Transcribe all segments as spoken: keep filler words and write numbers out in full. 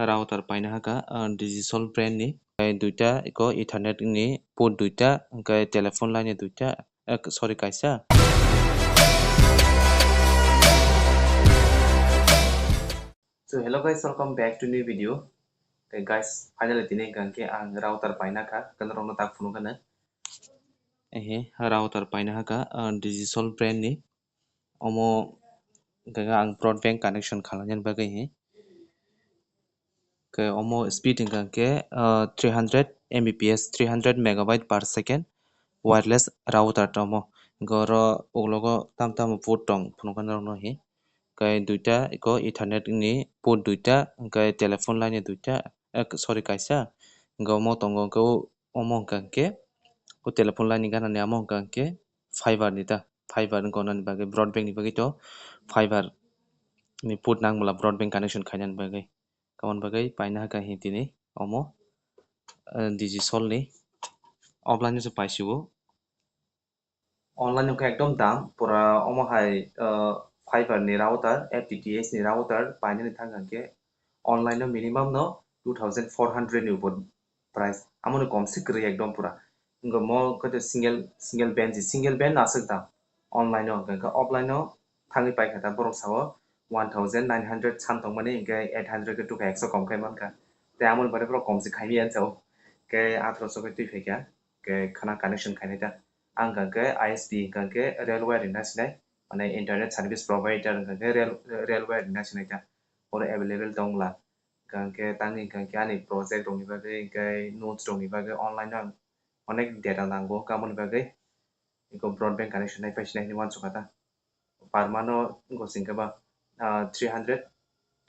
router paina haka, ah, Digicel brand ni. Tei duita eko Ethernet ni port duita, hingke telephone line ni duita, eh, sorry, kaisa. So, hello guys, welcome back to new video. Tei guys, finally tini hingka hingke ang router paina kha, hingke norokno tak phunuk gana. Ehe, router paina haka, ah, Digicel brand ni. Omo hingka khe ang broadband connection khalangna bagwi he. Ke omo speed hingka khe, ah, three hundred M B P S, three hundred megabyte per second wireless router tongmo. Hingke oro uklogo tam tamo port tong phunukha norokno he. Ke duita eko Ethernet ni port duita, hingke telephone line ni duita, eh, sorry, kaisa. Hingke omo tongo hingke o, omo hingka khe o telephone line ni gana ni amo hingka khe fiber ni ta. Fiber wngkha nani bagwi, broadband ni bagwi to fiber ni port nang bwla broadband connection khainani bagwi. Tamoni bagwi paina haka hi tini omo, eh, Digicel ni offline no se paisigo. Online wngkha ekdom dam, pura omo hai, eh, fiber ni router, F T T H ni router painani thang hwnkhe online no minimum no two thousand four hundred ni upor price, amoni kom se kwrwi ekdom pura. Wngkha mo khe single, single band, single band no aswk dam. Online no, hwnkhe offline no thangwi paikha ta, borok sao one thousand nine hundred san tongmani, hwnkhe eight hundred khe tukha, ekso kom khai mankha. Tei amoni bagwi borok kom se khaimani sao, hwnkhe atharoso khe twi phaikha, hwnkhe khana connection khainai ta. Ang hwnkhe I S P, hwnkhe railway ringna sinai, mane internet service provider, hwnkhe rail, railway ringna sinai ta. Oro available tongla. Hingkha khe tangwi hingkha khe ani project rokni bagwi, hingkhe notes rokni bagwi online no ang onek data nango, hingkha aboni bagwi eko broadband connection nai paisi nai hinwi uansukha ta. Per month no wngkha singkhe ba, ah, three hundred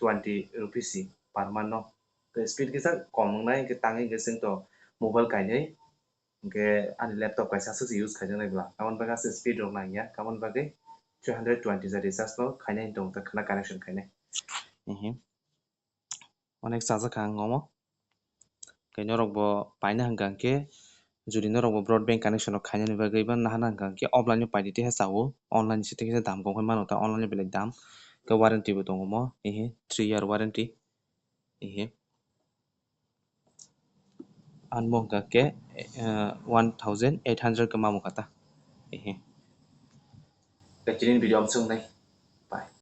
twenty rupees si per month no. Hingkhe speed kisa kom wngnai, hingkhe tangwi hingkhe chwng to mobile kainwi, hingkhe ani laptop kaisa aswk se use khaijaknai bwla. Aboni bagwi aswk speed rok nangya, aboni bagwi three hundred twenty ja recharge no khainai hinwi tong ta, khwna connection khainai. Ehe. Onek chajak kha ang omo. Khe norok bo paina hwnkha hwnkhe, jodi norok bo broadband connection rok khainani bagwi ba nahana hwnkha hwnkhe offline o paidi teisa chao, online se teisa dam kok khe mano ta, online o belai dam. Khe warranty bo tongo omo, ehe, three year warranty. Ehe. Ang bo hwnkha khe, eh, one thousand eight hundred khe mamo kha ta. Ehe. Khe chini video amsung nai. Bye.